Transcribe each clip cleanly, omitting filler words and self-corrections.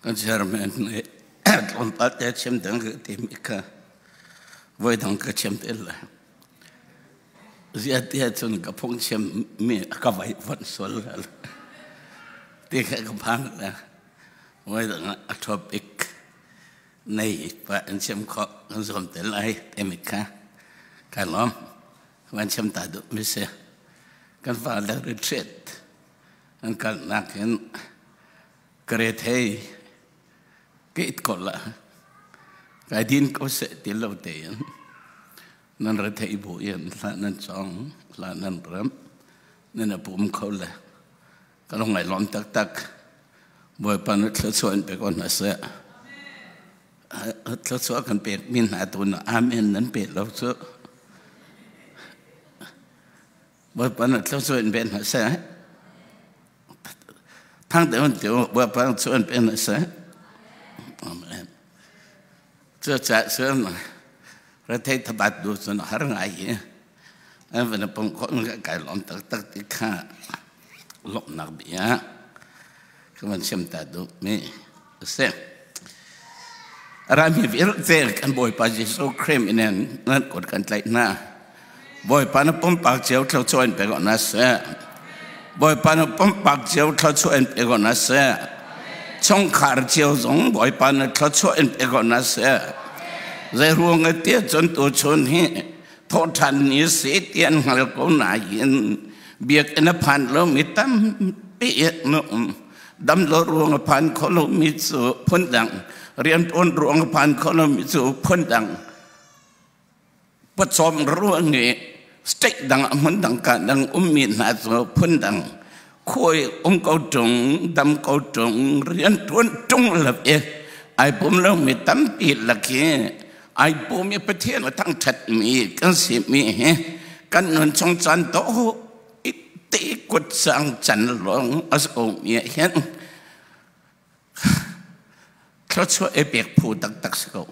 Kan chairman nih tlawmpal te chim ding ka timi kha voidang ka chim te lai. Ziah tiah cun ka phungchim mi ka vaihvuanh sual la. Ti kha ka phang la. Voidang ah a topic nei pa an chim khawh kan zuam te lai timi kha kai lawm. Van chim ta duh mi si. Kan fa le retreat an kalnak in ka rethei ka it ko la kai din ko seh ti lo tein nan rethei bu in hla nan cong hla nan ram nan a pum kho le ka lung ngai lawm taktak Bawipa nu thluachuah in pe ko hna seh. Thluachuah kan pek mi hna tu na amen nan pe lo cu. Bawipa nu thluachuah in pe hna seh. Thang te hun tiu Bawipa cu an pe hna seh. Amen. Cucaah cun rethei thabat du cun har ngai i an van i pumh khawh kai lawm taktak ti kha lawmhnak bia ka van chim ta duh mi a si. Rami vialte kan Bawipa Jesuh Khrih min in nan kut kan tlaih hna. Bawipa na pumpak cio thluachuah in pe ko hna seh. Bawipa na pumpak cio thluachuah in pe ko hna seh. Chungkhar cio zong Bawipa na thluachuah in pe ko hna seh. Zei ruang a ti cun tuchun hi thawhṭhan ni si ti an hngal ko nain biakinn a phan lomi tampi an um. Damlo ruang a phan kho lomi cu phundang, rianṭuan ruang a phan kho lomi cu phundang. Pawcawm ruang i state dang ah hmun dang ka dang ummi hna cu phundang khuai um ko ṭung, dam ko ṭung, rianṭuan ṭung lo i ai pum lomi tampi lak i ai pum i Pathian a thangṭhatmi kan simi hi kan nun chung caan tawh i te kut sang can lawng a si ko mi ah hin thluachuah i pek phu taktak si ko.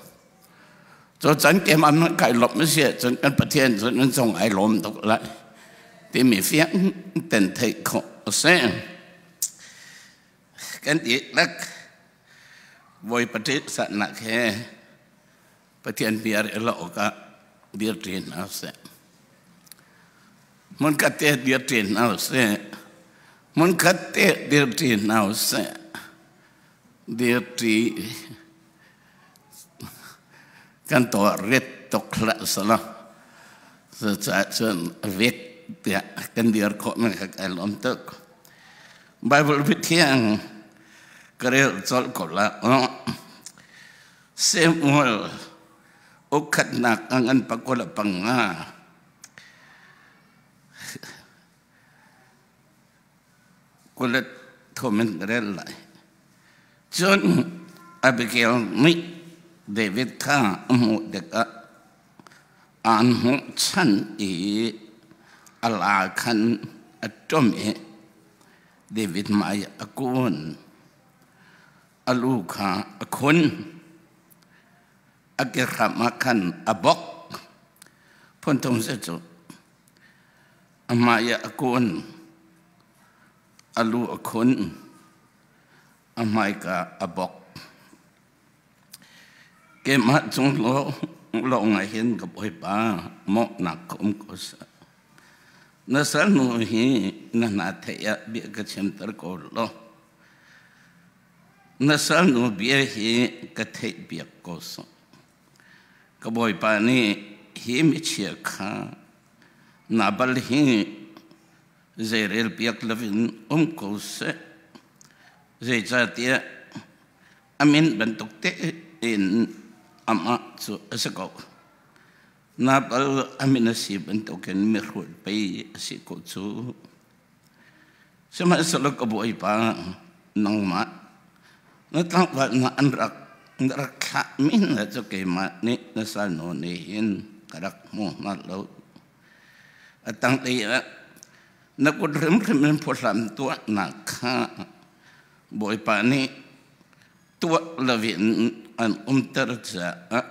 Cu can keimah nan kai lawmh a si ahcun kan Pathian cu nan cung ai lawm tuk lai timi fiang ten theih khawh a si. Kan dihlak Bawipa ṭihsahnak he Pathian bia rel awkah dirṭi hna usih. Hmunkhat te dirṭi hna usih. Hmunkhat te dirṭi hna usih. Dirṭi kan tuah rit tuk hlah sala. Cucaah cun rit tiah kan dir khawh mi kha kai lawm tuk. Bible biathiang ka rel colh ko la. Samuel ukhatnak a ngan 25. 23 in rel lai. Cun Abigail nih David kha a hmuh tikah aan hmuhchan i a la khan a ṭum i David hmai a kun. A lu kha a khun. A kehram ah khan a bok. Phunthum si cu a hmai ah a kun. A lu a khun. A hmaika a bok. Keimah cung lawng ah hin ka Bawipa mawhnak ka um ko seh. Na salnu hi na hna theih ah bia ka chimter ko law. Na salnu bia hi ka theihpiak ko sawh. Ka bawipa nih hi michia kha Nabal hi zeirelpiak loin um ko seh. Zeicahtiah a min bantuk tein amah cu a si ko. Nabal a min a si bantukin mihrut pei a si ko cu. Sihmanhsehlaw ka bawipa, nangmah na tlangval hna an rak na rak thlahmi hna cu keimah nih na salnu nih hin ka rak hmu hna lo. A tanglei ah na kut hrimhrim in phuhlam tuahnak kha Bawipa nih tuah loin an umter caah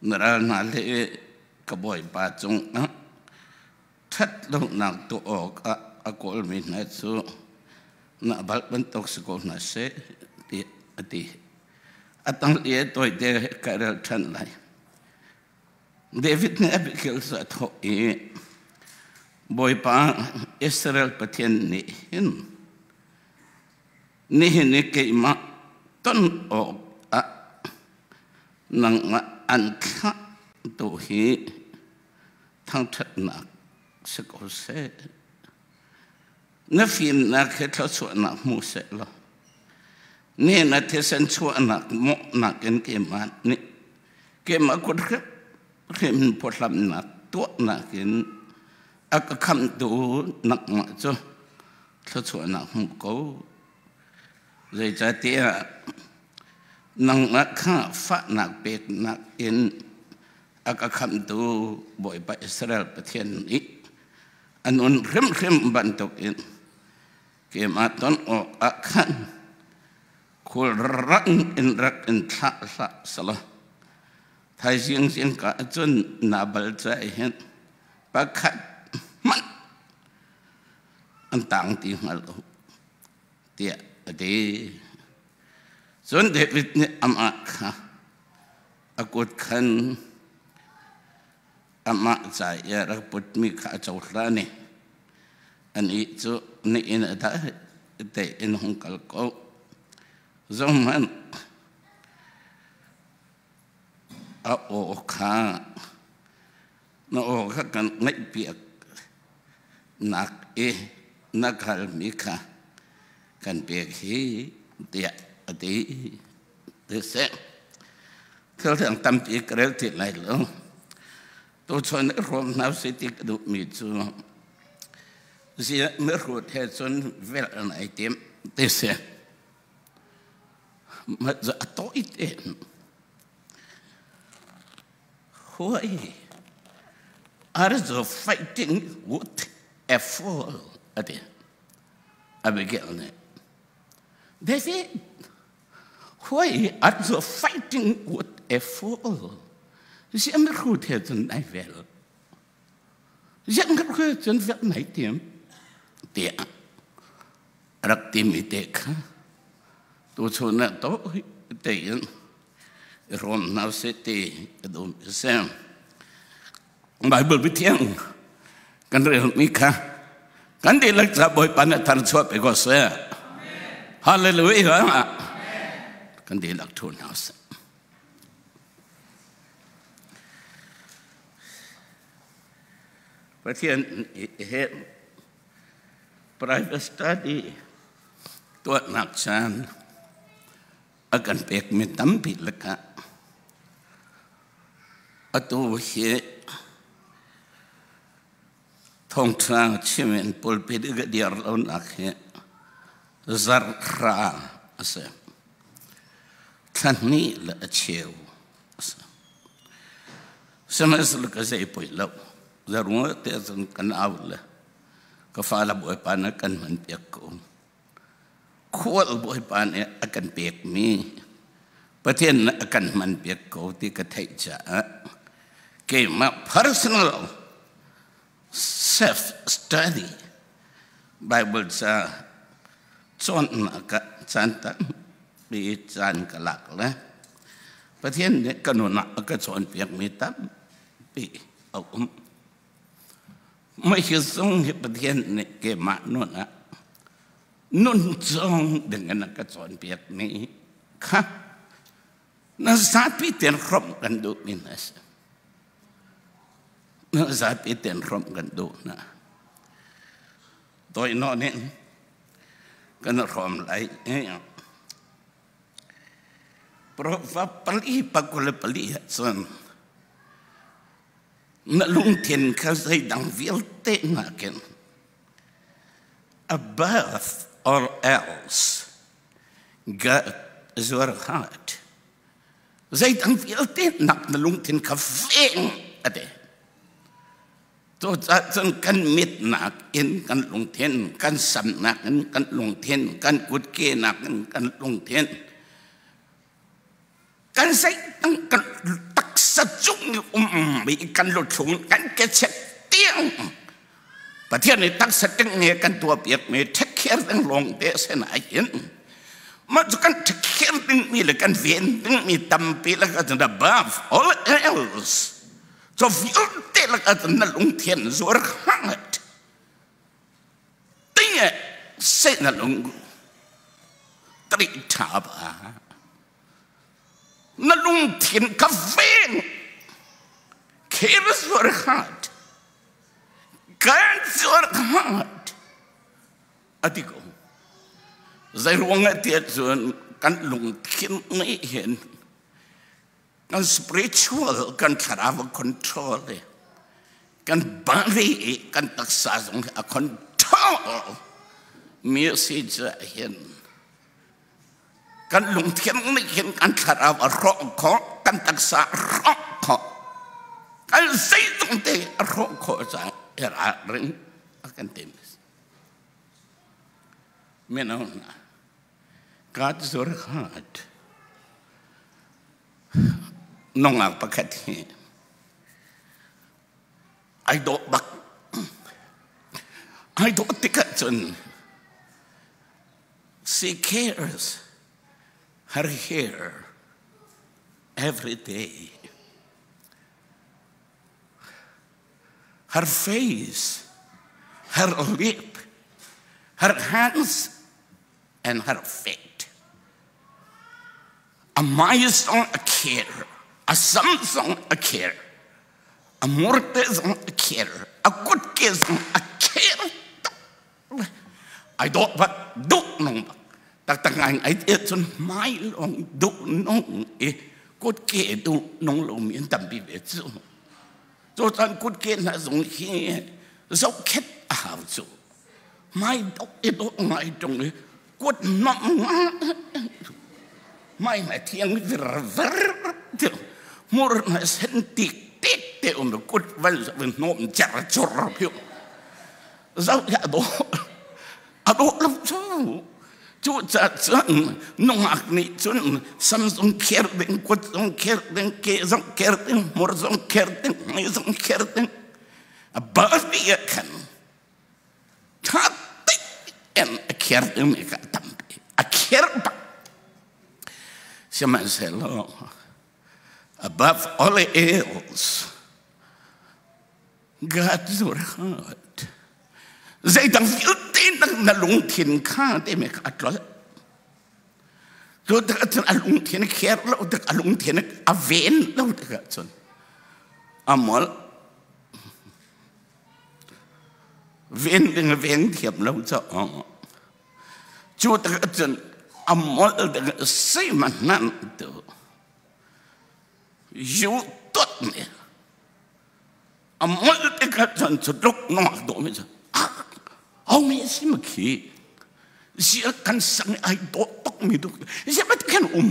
na ral hna le ka Bawipa cungah ṭhatlonak tuah awkah a kawlmi hna cu Nabal bantuk si ko hna seh tiah. a ti. A tang i tawite ka rel ṭhan lai. David nih Abigail cu a thawh i, Bawipa Israel Pathian nih hin nihin i keimah ton awk ah nangmah an thlah tu hi thangṭhatnak si ko seh. Na fimnak he thluachuahnak hmu seh law ni na thisen chuahnak mawhnak in keimah nih keimah kut hrim phuhlamnak tuahnak in a ka khamhtu nangmah cu thluachuahnak hmu ko. Zeicahtiah nangmah kha fahnak peknak in a ka khamhtu Bawipa Israel Pathian nih a nun hrimhrim bantukin keimah ton awk ah khan khulrang in rak in thlah hlah selaw thaizing zingka cun Nabal ca hin pakhat hmanh an tang ti hngal lo tiah a ti. Cun David nih amah kha a kut khan amah ca i a rak putmi kha a cohlan i anih cu nihin a dai tein hung kal ko. Zohhmanh, a aw kha na aw kha kan ngaihpiak nak i na halmi kha kan pek hi tiah a ti. Siseh, thil dang tampi ka rel ti lai lo. Tuchun i hrawm hna usih ti ka duhmi cu ziah mihrut he cun velh an ai tim ti si. A tawi tein Why are you fighting with a fool? A ti. Abigail nih. David, Why are you fighting with a fool? Ziah mihrut he cun nai vel. Ziah mihrut he cun vel nai tim. Tiah rak timi te kha tuchun ah to tein i hrawm hna seh ti ka duh a si. Bible biathiang kan relmi kha kan dihlak ca Bawipa nih tharchuah pe ko seh. Hallelujah. Kan dihlak thu hna seh. Pathian he private study tuahnak caan a kan pekmi tampi lakah atu hi thawngṭha chim in pulpit i ka dir lonak hi zarh hra a si. Thla hnih le a cheu a si. Sihmanhsehlaw ka zei poi lo. Zarung te cun kan au le ka fale bawipa nih kan hman piak ko. Khual Bawipa nih a kan pekmi Pathian nih a kan hmanpiak ko ti ka theih caah keimah personal self study Bible ca cawnnak ah caan tampi caan ka lak le Pathian nih ka nun ah a ka cawnpiakmi tampi a um. Mah hi zong hi Pathian nih keimah nun ah nun cawng ding in a ka cawnpiakmi kha na zapi tein hrawmh kan duhmi hna a si. Na zapi tein hrawmh kan duh hna. Tawi nawn in kan hrawm lai. Proverb pali 24 ah cun Na lungthin kha zeidang vialte nakin above all else guard your heart. Zeidang vialte nak na lungthin kha veng a ti. Cucaah cun kan mit nakin kan lungthin, kan sam nakin kan lungthin, kan kutke nakin kan lungthin, kan zeidang kan taksa cung i ummi kan luthlung kan kechek tiang Pathian nih taksa ṭengnge kan tuahpiakmi take care ding lawng te a si nain. Mah cu kan ṭhakher dingmi le kan ven dingmi tampi lakah cun above all else cu vialte lakah cun na lungthin zuar hangat tinge se na lung tri ṭha ba na lungthin ka veng care your heart guard your heart a ti ko. Zeiruang ah tiah cun kan lungthin nih hin kan spiritual kan thlarau a control i kan body i kan taksa zong hi a control mi a si caah hin kan lungthin nih hin kan thlarau a hrawh khawh, kan taksa a hrawh khawh, kan zeizong te a hrawh khawh caah i ralring a kan tim. Mino hna, God zur heart. Nungak pakhat hi ai dawh bak. Ai dawh tikah cun she cares her hair every day. Her face, her lip, her hands, and her feet. A mai zong a care, a sam zong a care, a murte zong a care, a kutke zong a care. Ai dawh bak, duh nung bak. Taktak ngai ai te cun hmai lawng duh nung i kutke duh nung lomi an tampi ve cu. Cucan kutke hna zong hi zohkhenh a hau cu. Hmai dok i dawh ngai ṭung i kut hnawmh ngai hmai hna thiang virver ti hmur hna sen tik tik te um kut van hnawm cer cur phiu zoh hi a dawh a dawh lo cu. Cucaah cun nungak nih cun sam zong kher ding, kut zong kher ding, ke zong kher ding, hmur zong kher ding, hmai zong kher ding. A bali ah khan ṭha tein a kher dingmi kha a tampi. A kher bak. Sihmanhsehlaw above all else, God your heart. Zeidang vialte na lungthin kha timi kha a tlolh. Cu tikah cun a lungthin a kher lo tik a lungthin a ven lo tikah cun a molh. Ven ding a ven thiam lo caah cu tikah cun a molh ding zeihmanh nan tu yu tot nih a molh tikah cun cu tluk nungak dawhmi cu homi a si ma khi zia kan sang ai dawh tukmi duk zia ma khan um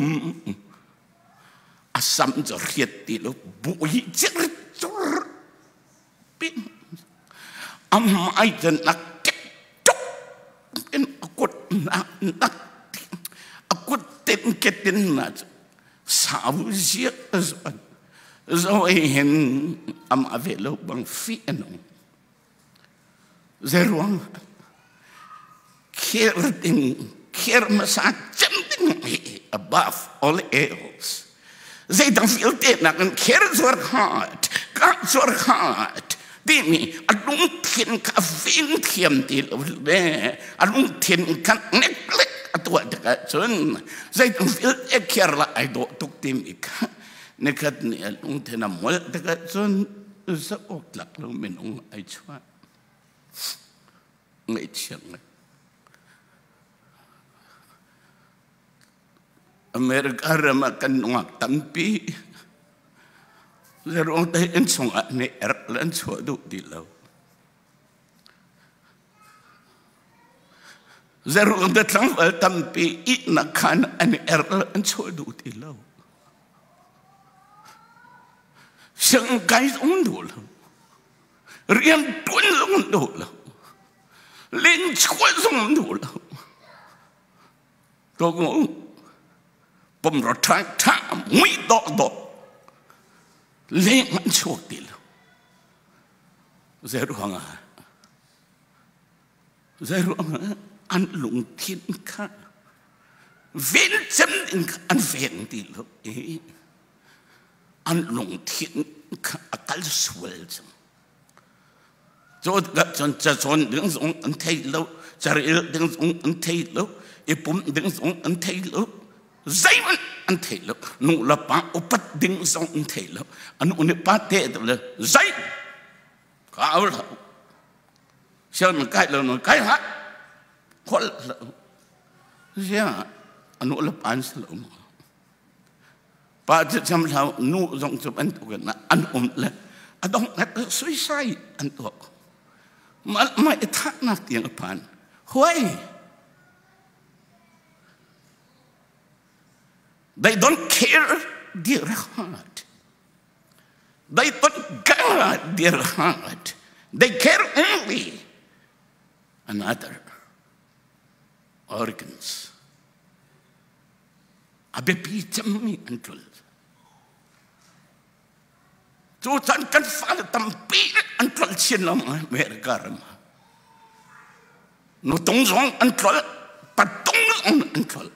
a sam cu riat ti lo bui cir cur pin a hmai cu nak kek tuk in a kut nak nak a kut tin ke tin na cu sau zia zuan zo hin amah ve lo bang fi anung zeruang kher ding kher masa cem ding hi above all else zeidang vialte nak in kher zuar khat ka zuar khat timi a lungthin kha ving thiam ti lo le a lungthin kha neglect a tuah tikah cun zeidang vialte kher la ai dawh tuk timi kha nikhat ni a lungthin a molh tikah cun zoh awk tlak lo minung ai chuah ngaihchia ngai. America ram ah kan nungak tampi zeruang te inn chungah nih erh le an chuah duh ti lo. Zeruang te tlangval tampi ihnak khan an erh le an chuah duh ti lo. Siangkai zong duh lo. Rian tuan zong duh lo. Len chuah zong duh lo. To ko pom ro ṭha ṭha mui dawh dawh leng an chuak ti lo. Zei ruang ah zei ruang ah an lungthin kha. Ven cem in an ven ti lo i an lungthin kha a kal sual cang. Cun cacawn ding zong an thei lo, carel ding zong an thei lo, i pumh ding zong an thei lo, zeihmanh an thei lo. Nu le pa upat ding zong an thei lo. An u nih pa te le zei ka au hlah. Siang nan kai lo nan kai hlah. Holh hlah. Ziang a nu le pa an si lo maw? Pa cu cham hlau nu zong cu bantuk in an um le a donghnak suicide an tuah. Mah mah i thahnak tiang a phan. Why? They don't care their heart. They don't guard their heart. They care only another organs. A biapi cemmi an ṭul. Cu caan kan fale tampi an ṭol chin lo America ram ah. Nutung zong an ṭol, patung zong an ṭol.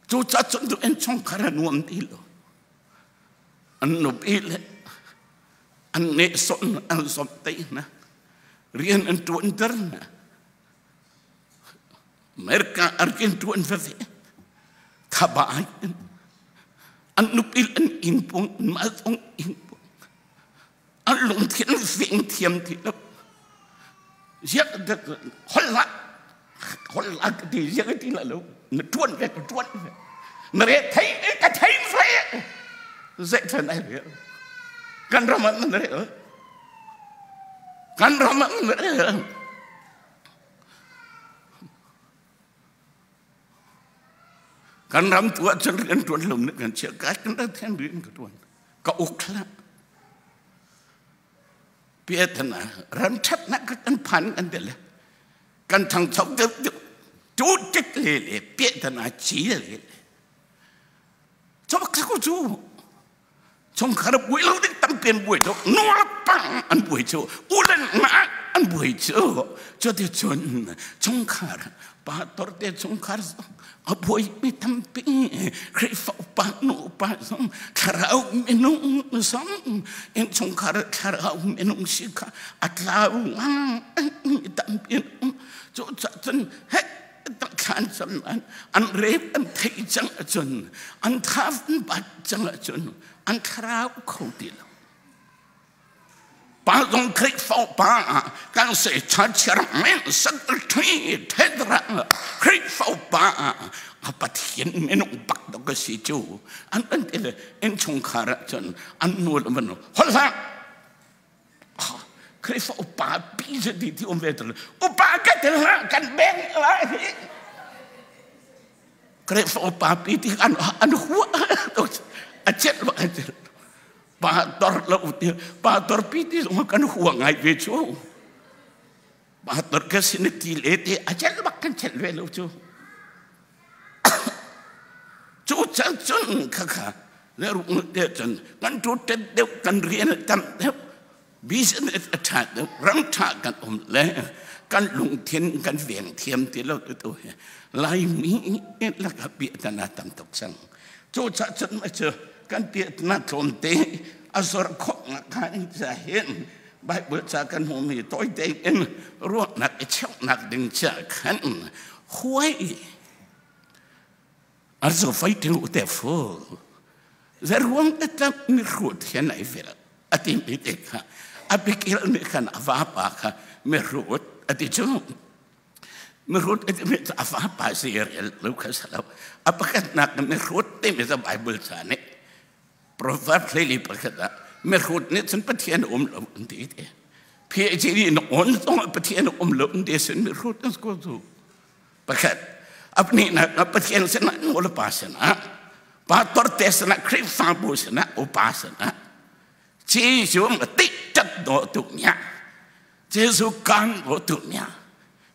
Cucaah cun tu innchungkhar a nuam ti lo. An nupi le an nehsawh an zawmhtaih hna. Rian an ṭuanter hna. America arkin ṭuan veve thaba in an nupi an inn pung mah zong inn pung an lungthin fing thiam ti lo ziak holh hlah holh hlah ka ti ziak ti la lo na ṭuan ve ka ṭuan ve na re thei ka thei ve zei than ai ve kan ram ah na re kan ram ah na re Kan ram tu ahcun rian ṭuan lo nih kan chiah kai kan rak thian rian ka ṭuan ka uk hlah. Piathana ram ṭhatnak ka kan phan kan ti le kan ṭhangcho deuh deuh tu tik le le piathana ci le le cawk cu cu chungkhar buai lo ding tampi an buai cu nu le pang an buai cu u le na an buai cu cuticun chungkhar pastor te chungkhar zong a buai mi tampi Khrihfa upa nu upa zong thlarau minung zong innchungkhar thlarau minung si kha a tlau ngang tampi an um cu cun hek thlan cang an rep an theih cang ahcun an thaf an bat cang ahcun an thlarau kho ti lo pa zong Khrihfa pa ah kan se church men secretary thedra Khrihfa pa ah a pathian minung bak dok ka si cu an an ti le in chungkhar ah cun an nu le van hol hlah Khrihfa upa pi ze ti ti um ve tel upa ka tel hlah kan beng lai hi Khrihfa upa pi ti an an hua a chet ba a chet pa tor lo ti pa tor pi ti zong kan hua ngai ve chu pa tor ka sin ti le ti a chet bak kan chet ve lo chu Cu cang cun khakha le rung te cun kan tu tet deuh kan rian tam deuh business a ṭha deuh ram ṭha kan um le kan lungthin kan veng thiam ti lo tu tu hi Laimi laka piahtana tam tuk cang cu ca cun ma cu kan piahtana tlawmte a zor khawh ngakha in ca hin Bible ca kan hmuhmi tawi tein ruahnak i cheuhnak ding ca khan huai arzo fighting u te fu zeruang te tlap mi hrut hian ai fel ati mi te kha abikil mi khan ava pa kha mi hrut ati chu mi hrut ati mi ava pa si rel lo kha salo apakat nak mi hrut te mi za bible cha ne Proverb hlei pakhat ah mihrut nih cun Pathian um lo an ti te. PhD na on zong Pathian um lo an ti sin mihrut an ko cu. Pakhat apni nak Pathian sinah nu le pa sinah pastor te sinah Khrihfabu sinah upa sinah Jesuh ma ti tat do tu nya Jesuh kang do tu nya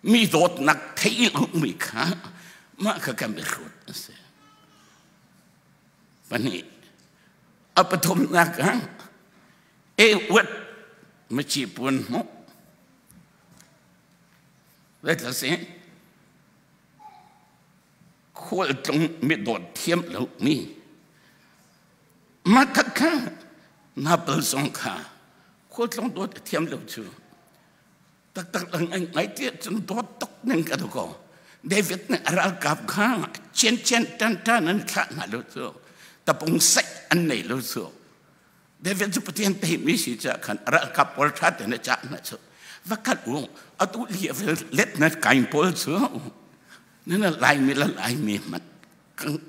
mi dawtnak thei lo mi kha mah kha kan mihrut a si. Pahnih. A pathumnak ah e-uat mici puan hmuh. Zeitla si? Khualtlung mi dawt thiam lo mi mah khat kha Nabal zong kha khualtlung dawt a thiam lo cu taktak lang ngai ngai ti cun dawt tuk ning ka ko. David nih a ralkap kha chian chian tan tan an thlah hna lo cu, tapung saih an nei lo cu. David cu Pathian teimi si caah khan a ralkap pawl ṭha tein a cah hna cu, va kal u, atu level let na kain pawl cu nan Laimi le Laimi hmanh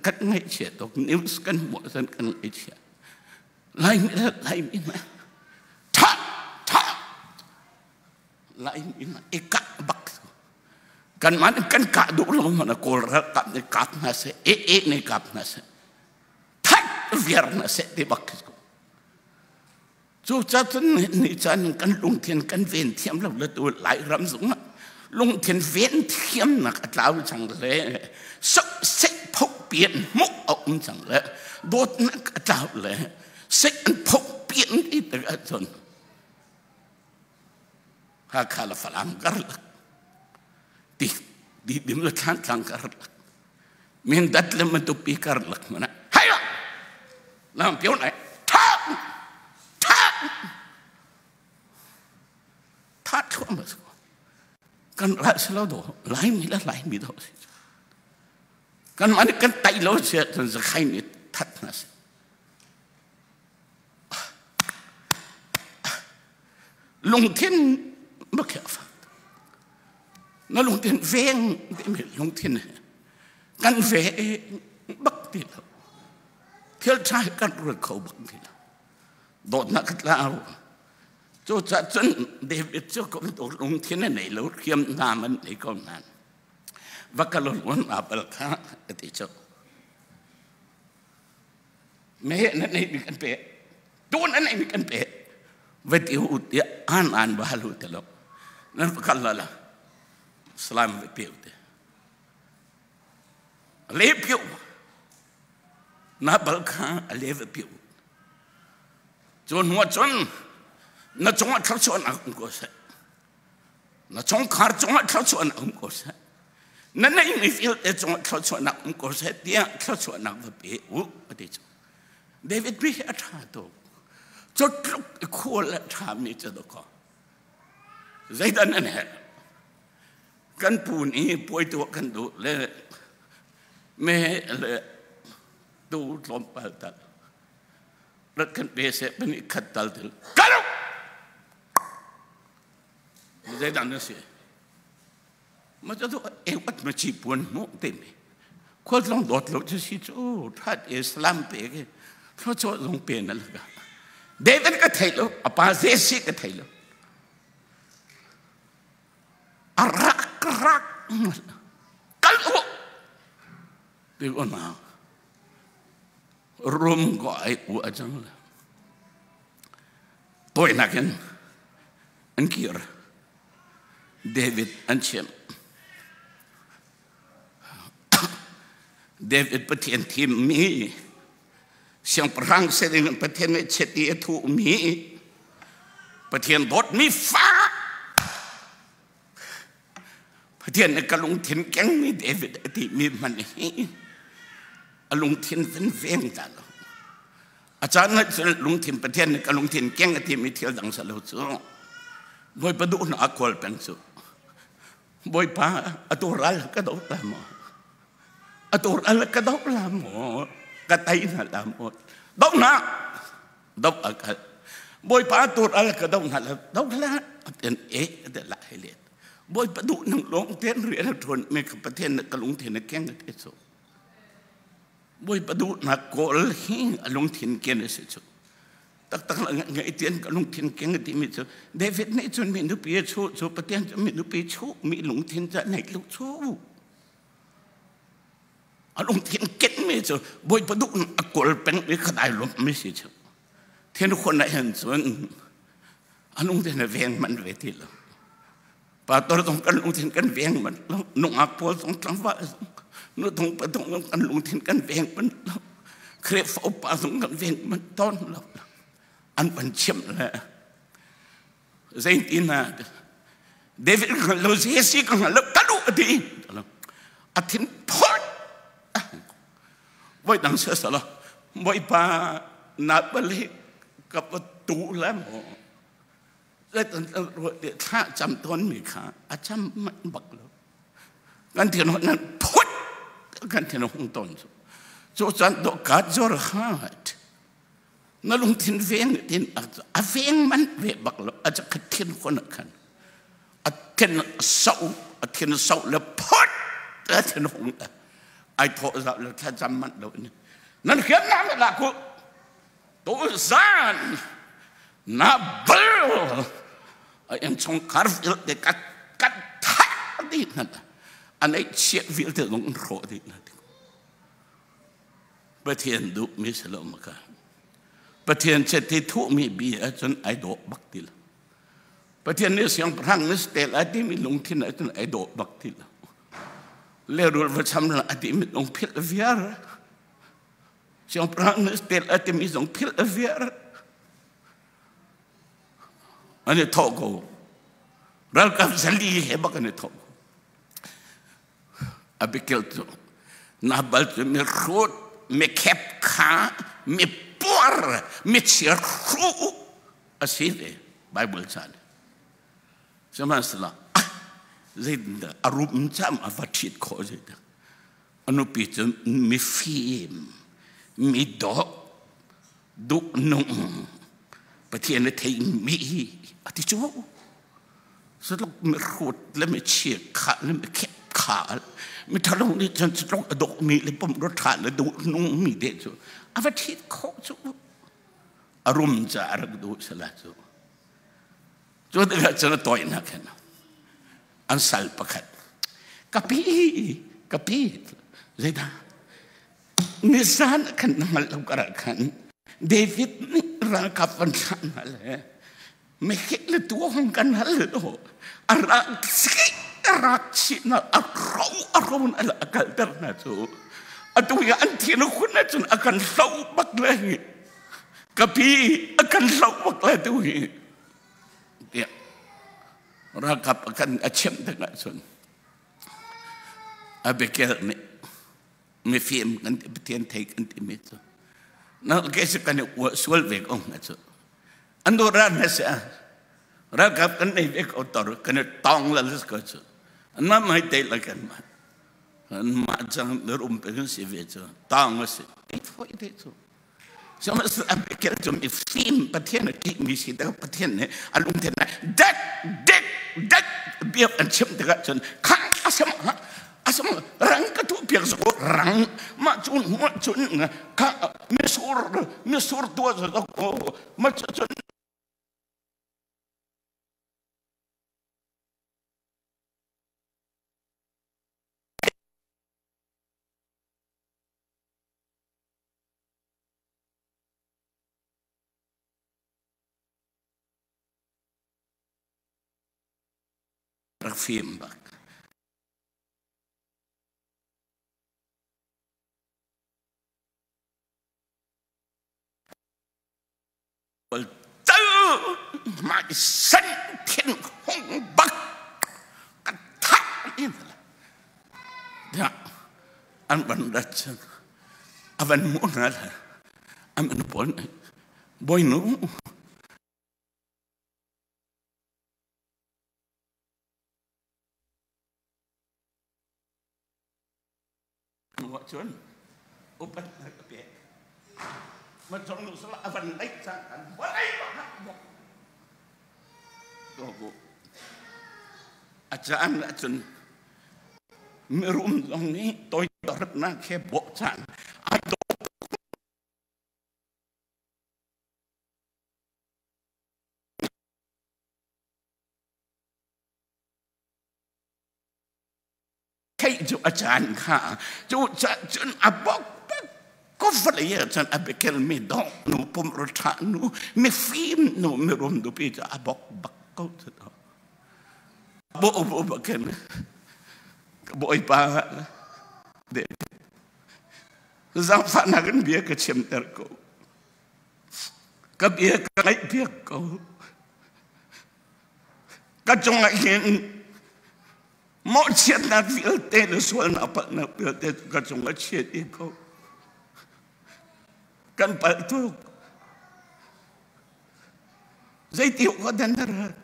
kan ngaihchia tuk. News kan hmuh ahcun kan ngaihchia. Laimi le Laimi hmanh ṭha ṭha Laimi hmanh i kah bak. Kanmah nih kan kah duh lo hmanh ah Kawl ralkap nih kap hna seh, e e nih kap hna seh, that viar hna seh ti bak khi. Cucaah cun ni caan kan lungthin kan ven thiam lo le tu Lairam zong ah lungthin ven thiamnak a tlau cang le seh phoh pian hmuh a um cang le dawtnak a tlau le seh an phoh pian ti tikah cun Hakha le Falam karlak, ti Tidim le Thlantlang karlak, Mindat le Matupi karlak hmanh ah hai lam pio nai tha tha tha thluahmah si ko. Kan ral si lo do, Laimi le Laimi do si. Kan mah nih kan tai lo si ahcun zakhai nih that hna seh. Lungthin bak a fak. Na lungthin veng timi lungthin kan ve bak ti lo. Thil ṭha hi kan ruat kho bak ti lo. Dawtnak ka tlau. Cucaah cun David cu ko lungthin a nei lo, hriamnam an nei ko nain va kal un bal kha a ti cu. Meheh na neihmi kan pe, tun a neihmi kan pe, va ti u tiah an an va hal u ti lo. Nan va kal la la, salam va pe u ti. Le piu, na bal kha a le va piu. Cun hnuah cun na cungah thluachuahnak um ko seh. Na chungkhar cungah thluachuahnak um ko seh. Na neihmi vialte cungah thluachuahnak um ko seh tiah thluachuahnak va pe u a ti cu. David bi hi a ṭha tuk. Cu tluk i khual a ṭhami cu dawkaw. Zeidah nan herh? Kan pu nih puai tuah kan duh le me le tu tlawmpal tal rat kan pe seh pahnih khat tal til kal u. Zeidah na si? Ma cu ewat ma chi puan mu timi khualtlawng dawt lo cu si cu that e salam pe ke thluachuah zong pe na laka. David ka thei lo, a pa Jesse ka thei lo, a rak rak kal u ti ko na rum ko ai u a cang le tawinak in an kir. David an chimh. David Pathian thimmi siangpahrang sining Pathian nih chiat i a thuhmi Pathian dawtmi fa, Pathian nih ka lungthin kengmi David a timi hmanh hi a lungthin van veng ta lo. A caan ah cun lungthin Pathian nih ka lungthin keng a timi thil dang sa lo cu Bawipa duhnak a kawl peng cu. Bawipa, atu ral ka do la maw? Atu ral ka do la maw? Ka tei hna la maw? Do hna! Do a kal. Bawipa, atu ral ka do hna la, do la ten e te la he let. Bawipa duh nang lawng ten rian a ṭuan me ka Pathian ka lungthin a keng a te cu. Bawipa duhnak kawl hi a lungthin ken a si cu. Taktak la ngai tian ka lungthin keng a timi cu David nih cun mi nupi a chuh cu Pathian cu mi nupi chuh mi lungthin ca nei lu chu. A lungthin ken mi cu Bawipa duhnak a kawl peng mi kha dai lawmh mi si cu. Thian khon ah hin cun a lungthin a veng man ve ti lo. Pastor zong kan lungthin kan veng man lo, nungak pawl zong, tlangval zong, nutung patung zong kan lungthin kan veng man lo, Khrihfa upa zong kan veng man tawn lo. An van chimh le zeitin na David ka hngal lo, Jesse ka hngal lo, ka duh a ti. A thin phawt. Voi dang se sala Bawipa na balik ka pa tu le mo zeitan thla cam tawn mi kha a cam manh bak lo. Kan thin nan phut kan thin hung ton cu. Cu chan do God your heart. Na lungthin veng tin a veng man ve bak lo a ka thin khon khan. A thin sau a thin sau le phut a thin hung ai tho za le thla cam man lo ni. Nan khiam na la ku tu zan na bal a innchungkhar vialte ka kan thah dih hna an ei chiat vialte zong an hrawh dih hna. Pathian duh mi si lo maka Pathian chet ti thuh mi bi ahcun ai dawh bak ti lo. Pathian nih siangpahrang ni stel ai timi lungthin ahcun ai dawh bak ti lo. Lerul va cham la a timi lung philh viar. Siangpahrang nih stel a timi zong philh viar. An i thawh ko. Ralkap zali he bak an i thawh ko. Abigail cu Nabal cu mi hrut, mi khep kha, mi puar, mi chia hru a si ve Bible ca nih. Sihmanhsehlaw zeitindah a rum cam a va ṭhit khawh zeidah a nupi cu mifim, mi dawh, duhnung Pathian a theimi a ti cu. Satluk mihrut le michia kha le mikhep kha mi ṭhalo nih cun satluk a dawhmi le pumrua ṭha le duhnung mi te cu a va ṭhit khawh cu. A rum ca a rak duh sala cu. Cu tikah cun a tawinak hin an sal pakhat ka pi ka pi zeidah Nizan khan na hngalh lo karah khan David nih ralkap van thlah hna le meheh le tuahong kan hal lo a rak si a rak chihnak a ro a ro na a kalter hna cu atu hi an thin a hun ahcun a kan hloh bak le hi ka pi a kan hloh bak le tu hi tiah ralkap a kan a chimh tikah cun Abigail nih mifim kan ti Pathian thei kan timi cu na ke si kan i uah sual ve ko hnga cu an do ran na si ralkap kan nei ve ko tor kan i tong la lis ko cu an ma mai te la kan ma an ma chang rum pe kan si ve cu tong a si foi te cu Sihmanhsehlaw cu mifim Pathian a ṭihmi si tikah Pathian nih a lungthin ah dek dek dek biak an chimh tikah cun kha a sam a sam rang ka tuah piak zaw rang mah cun mah cun kha misur misur tuah zaw mah cun Rak fim bak. Mai san thin hung bak ka thah in an van rat cun a van hmuh hna le an an pawl nih bawinu cun upat ka pek ma chong nu sala a van laih cang kan vawlei bak a caan ahcun mirum zong nih toidornak he bawhchan ai dawh. Theih cu a caan kha cu cun a bok ko vawlei ah cun a biakel mi dawh nu pumru ṭha nu mifim nu mirum nupi cu a bok bak ko cu bo bo bo ken ka bawipa de zaangfahnak in bia ka chimter ko ka bia ka ngaih piak ko ka cungah hin mawhchiatnak vialte le sualnak palhnak vialte ka cungah chiat i ko. Kan palh tuk. Zeiti awk ah dah na rat?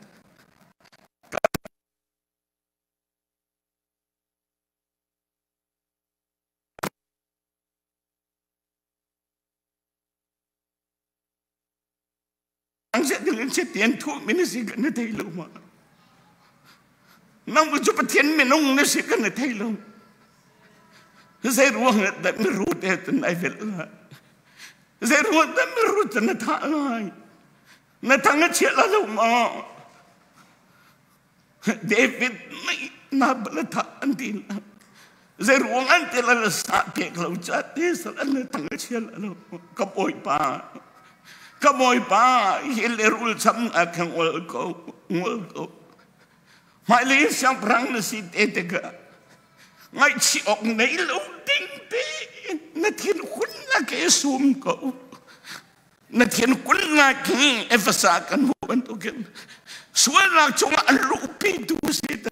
Ang se ding in se tian thu mi na si kan na thei lo ma. Nang cu Pathian minung na si kan na thei lo. Zei ruang dah na ru te tun ai vel la. Zei ruang dah na ru te na tha lai. Na thang a chia la lo ma. David nih na bala tha an ti la. Zei ruang an ti la sa pek lo cha ti sal an thang a chia la lo. Ka bawipa. Ka bawipa hi le rul cham a ka ngol ko ngol ko. Hmailei siangpahrang na si te tikah ngaihchih awk nei lo ding te na thin hun na ke sum ko. Na thin kun na ki Efesa kan hmuh bantukin sualnak cungah an luhpi tu si te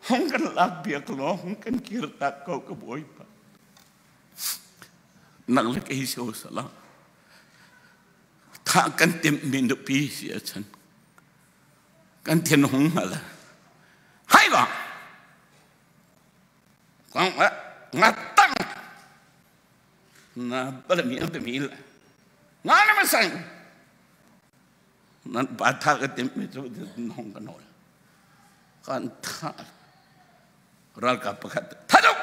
Hong kan lak biak law hong kan kir tak ko ka bawipa. Nang le kei so sala. Tha kan timh mi nupi si a chan. Kan thin hung hala. Hai ba. Kong nga tang. Na bala mi ang mi la. Nga na masang. Nan pa tha ka timh mi cu hong ka nawl. Kan tha ralkap pakhat thaduk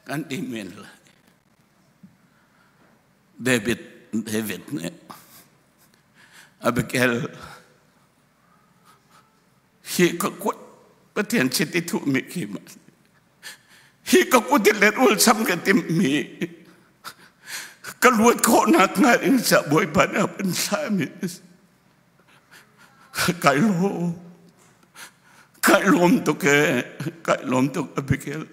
kan ti men lai. David David nih Abigail hi ka kut Pathian chiti thuh mi khi ma hi ka kut in let ul cham ka tim mi ka luat khawh nak hnga in sa Bawipa nih a kan thlah mi kai lawm kai lawm tuk e kai lawm tuk Abigail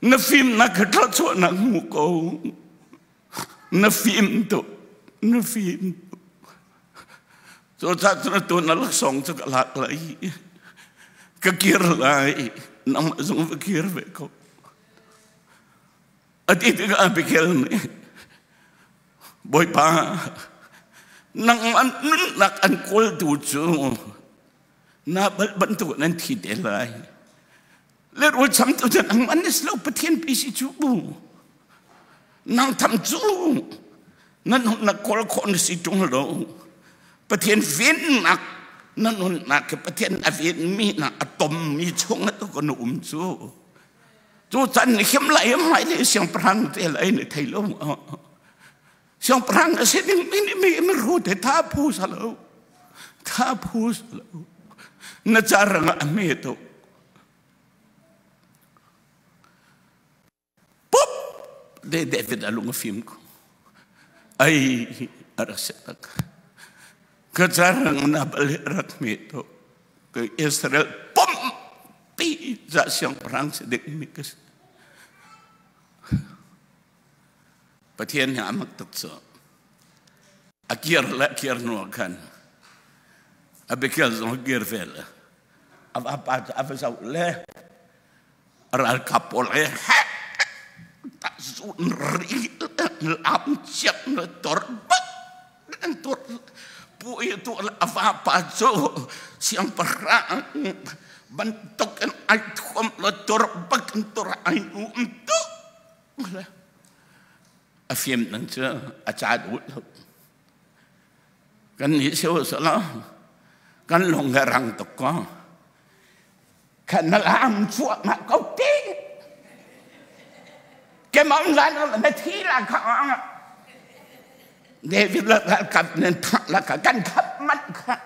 na fimnak kha thluachuahnak hmu ko na fim tuk na fim tuk cu ca cun atu na laksawng cu ka lak lai ka kir lai nangmah zong va kir ve ko a ti tikah Abigail nih Bawipa nangmah nunnak an kawltu cu na bal bantuk nan thi te lai le rul cham tu cun ang an is lo Pathian pi si cu nang tham cu nan hun na kawl khawh na si ṭung lo Pathian vennak na nunnak ke Pathian a ven mi na a tom mi chung tu kan um cu cu can him lai hmai le siangpahrang te lai ne thei lo siangpahrang a si ding mi mi mi ru te tha phu sa lo tha phu sa lo na carang a me to Pup! De David a lung a fim ko. Ai a rak si tak. Ka carang na bal rak me to. Ka Israel pum pi za siangpahrang si ding mi ka si. Pathian hi a mak tuk cu. A kir le kir hnu ah khan Abigail zong a kir ve le a vapa cu a va zoh le ralkap pawl he zun ri lam chiap na tor bak an tur pu i tu a vapa cu siangpahrang bantuk in ai thuam la tur bak in tur ai um tu a fim nan cu a ca duh lo kan nih sio sala kan lung he rang tuk ko khan na lam chuahmah ko ti kemam lan na thi la kha David la ralkap nan thah la kha kan khap mat kha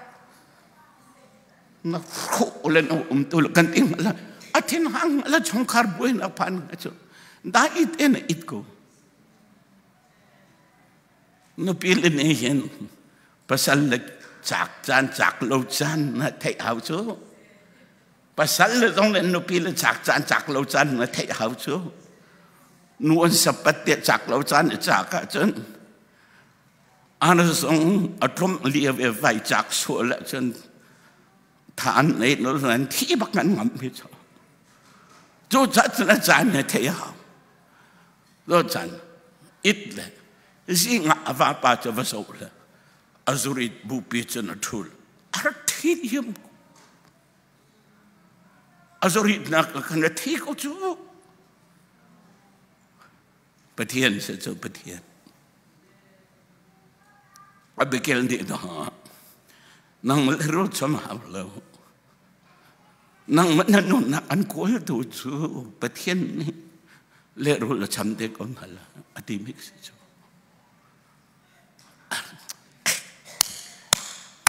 na kho le no um tu kan ting la a thin hang la chungkhar buai na phan chu da it en it ko nupi le ne hin pasal le cak caan cak lo caan na theih hau cu pasal le zong le nupi le cak caan cak lo caan na theih hau cu nu an sapat te cak lo caan i cak ahcun Ana zong a tlum lio ve vai chak sual ahcun tha an nei lo nan thi bak nan ngam hi cho. Cu ca cun a caan ne thei hau. Lo caan it le zing ah a vapa cu va zoh le a zurit bupi cun a ṭhul. A rak thi diam. A zuritnak khan a thi ko cu. Pathian si cu Pathian. Abigail nih dah nang le ru cham hau lo. Nang na nunnak an kawl tu cu Pathian nih le rul a cham te ko hna la a ti mi si cu.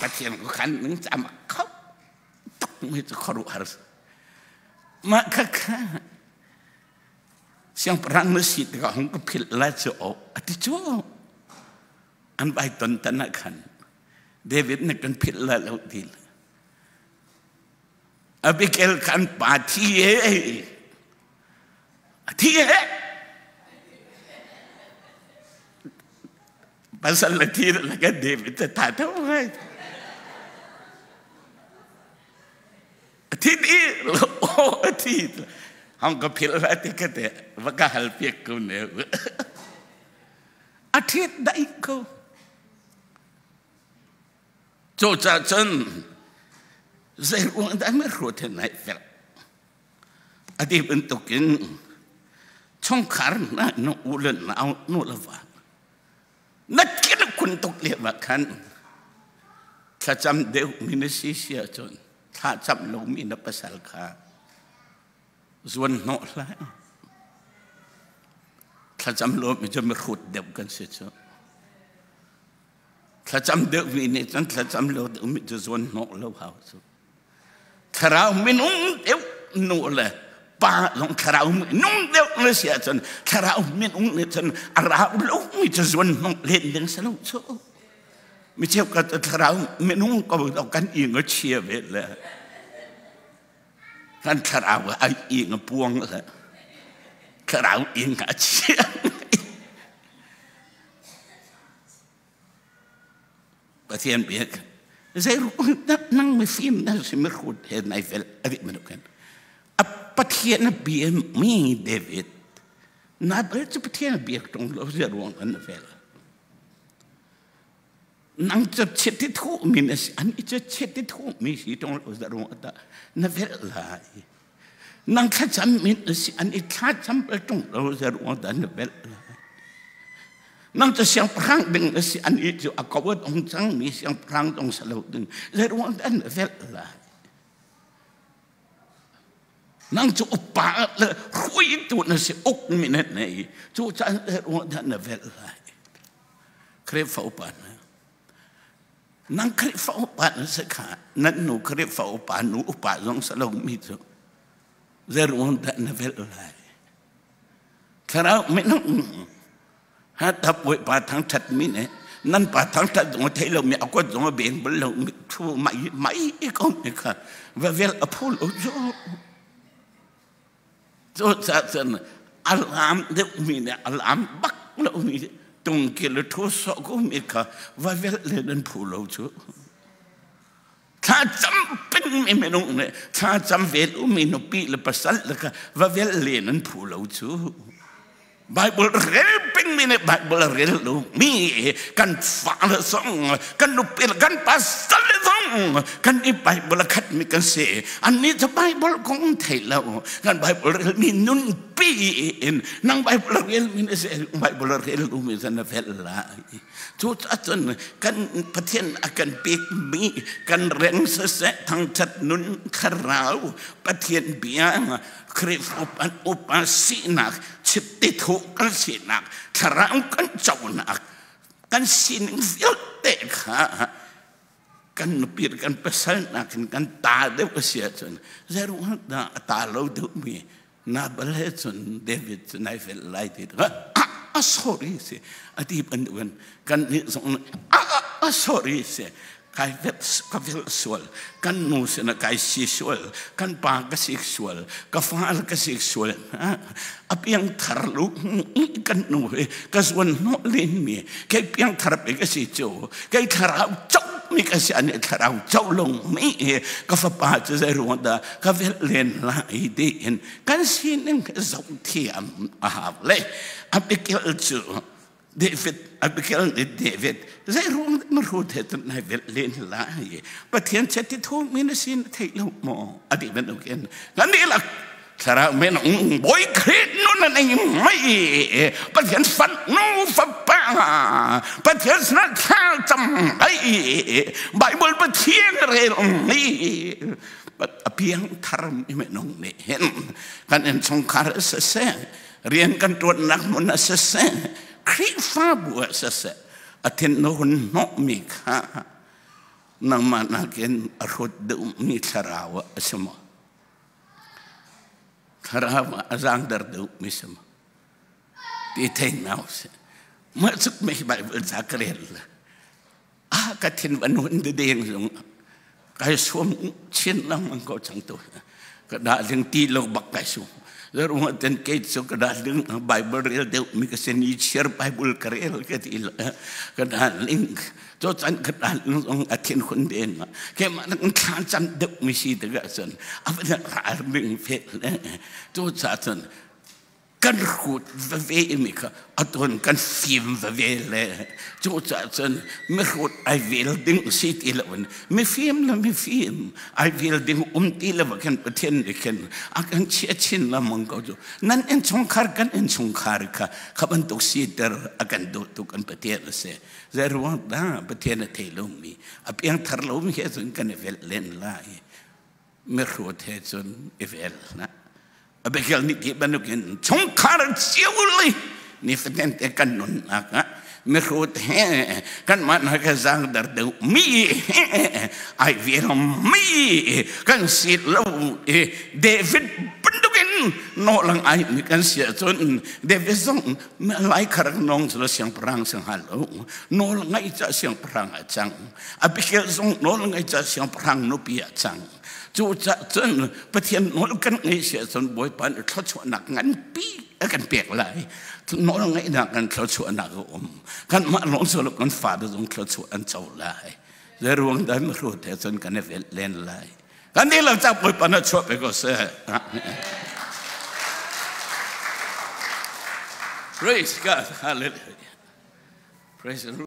Pathian ko khan ning cham kho tuk mi cu khuaruahhar. Mah kha kha Siangpahrang na si tikah hung ka philh lai cu aw a ti cu. An vai ton tan ah khan David nih kan philh lai lo ti. Abigail khan pa thi e a thi e pasal le thi le kan David te tha tho ngai. A thi dih aw a thi hong ka philh la ti ka te va ka hal piak ko ne a thit dai ko cu ca cun zei ruang dah mi hruat he nai fel a ti bantukin chungkhar na nu u le nau nu le va na kir kun tuk le ma khan thlacam deuh mi na si si ahcun thlacam lomi na pasal kha zuan hnawh hlah. Thlacam lomi cu mihrut deuh kan si cu. Thlacam deuhmi nih cun thlacam lo deuhmi cu zuan hnawh lo hau cu. Thlarau minung deuh nu le pa zong thlarau minung deuh na si ahcun thlarau minung nih cun a rau lomi cu zuan hnawh len ding si lo cu. Mi cheukhat thlarau minung ko kan ing a chia ve le kan thlarau a ing a puang le thlarau ing a chia. Pathian biak zei ruang dah nang mifim na si mihrut he nai fel adi manuk hin a Pathian a bia mi David na bal cu Pathian a biak tung lo zia ruang an fel. Nang cu chiti thu mi na si an i cu chiti thu mi si tung lo za rung ata na vel lai nang thlacam mi na si an i thlacam bal tung lo za rung ata na vel lai nang cu siangpahrang ding na si an i cu a ko dong cang mi siangpahrang dong sa lo ding za rung ata na vel lai nang cu upa le hruaitu na si uk mi na nei cu caan ruang dah na velh lai Khrihfa upa na nang Khrihfa upa na si kha nan nu Khrihfa upa nu upa zong sa lo mi cu zei ruang dah na velh lai thlarau minung Ha ta pa thangthat mi ne nan pa thangthat zong thei lo mi a kuat zong a beng bal lo mi thu mai mai ko mi kha va vel a phu lo cu cu ca cun alam deuh mi ne alam bak lo mi tung ki le thu so ko mi kha va vel le nan phu lo cu thla cam ping mi minung ne thla cam vel mi nupi le pasal le kha va vel le nan phu lo cu Bible rel peng mi nih Bible rel lo mi kan fa le zong kan nupi le kan pastor le zong kan i Bible khat mi kan si annih cu Bible kong thei lo kan Bible rel mi nun pi in nang Bible rel mi na si Bible rel lo mi na fel lai cu cun kan Pathian a kan pek mi kan reng siseh thangthat nun thlarau Pathian bia Khrihfa upa upa sinak chitti thu kan sinak thlarau kan conak kan sining vialte kha kan nupi kan pasal nakin kan ta deuh a si ahcun zeiruang dah a ta lo deuh mi Nabal he cun David cu nai fel lai ti a sorry si a ti bantukin kan nih zong a sorry si. Kai vet ka vil sual, kan nu sin kai si sual, kan pa ka sik sual, ka fa ka sik sual. A piang thar lu kan nu he ka zuan hnawh len mi kei piang thar pe ka si cu kei thlarau chok mi ka si ani thlarau cho long mi ka fapa cu zei ruang dah ka vel len lai tiin kan sining zoh thiam a hau le Abigail cu David Abigail nih David zei ruang dah ma ru the tun nai vel len lai Pathian che ti thu mi na sin thei lo maw ati bantukin kan dihlak thlarau men bawi Khrih nun an ei mai Pathian fan nu fapa Pathian sinah thla cam ai Bible Pathian rel mai a piang thar mi minung nih hin kan innchungkhar siseh rian kan ṭuannak hmun ah siseh Khrihfabu ah siseh a thin na hun hnawhmi kha nangmah nakin a hrut deuhmi thlarau ah a si maw? Thlarau ah a zaangder deuhmi si maw? Ti thei hna usih. Mah cuk mei Bible ca ka rel le ah ka thin van hun deng zong kai suam chin lengmang ko cang tu ka dah ding ti lo bak kai su zarung ten ke chu ka dah ding Bible rel deuh mi ka sen i share Bible ka rel ka ti ka dah ling cho chan ka dah ling zong a thin hun den ma ke ma nang thla cam deuh mi si te ga chun a va ral ding fe le cho cha chun Kan hrut veve mi kha a ton kan fim veve le cucaah cun mihrut ai vel ding si ti loin mifim le mifim ai vel ding um ti lo khin Pathian nih khin a kan chia chin lengmang ko cu. Nan innchungkhar kan innchungkhar kha kha bantuk siter a kan duh tu kan Pathian a si. Zei ruang dah Pathian a thei lomi a piangthar lomi he cun kan i velh len lai. Mihrut he cun i vel hlah. Abigail nih ti bantukin chungkhar cio le nifatin te kan nunnak ah mihrut he kanmah na ka zaangdar deuh mi he ai vel mi kan si lo i David bantukin nawlang ai mi kan si ahcun David zong lai kharak nong cu siangpahrang si hnga lo nawl ngaih ca siangpahrang a cang Abigail zong nawl ngaih ca siangpahrang nupi a cang. Cucaah cun Pathian nawl kan ngaih si ahcun Bawipa nih thluachuahnak nganpi a kan pek lai. Nawl ngaihnak kan thluachuahnak a um. Kanmah lawng si lo kan fale zong thluachuah an co lai. Zei ruang dah mihrut he cun kan i velh len lai. Kan dihlak ca Bawipa na chuah pe ko seh. Praise God. Hallelujah. Praise the Lord.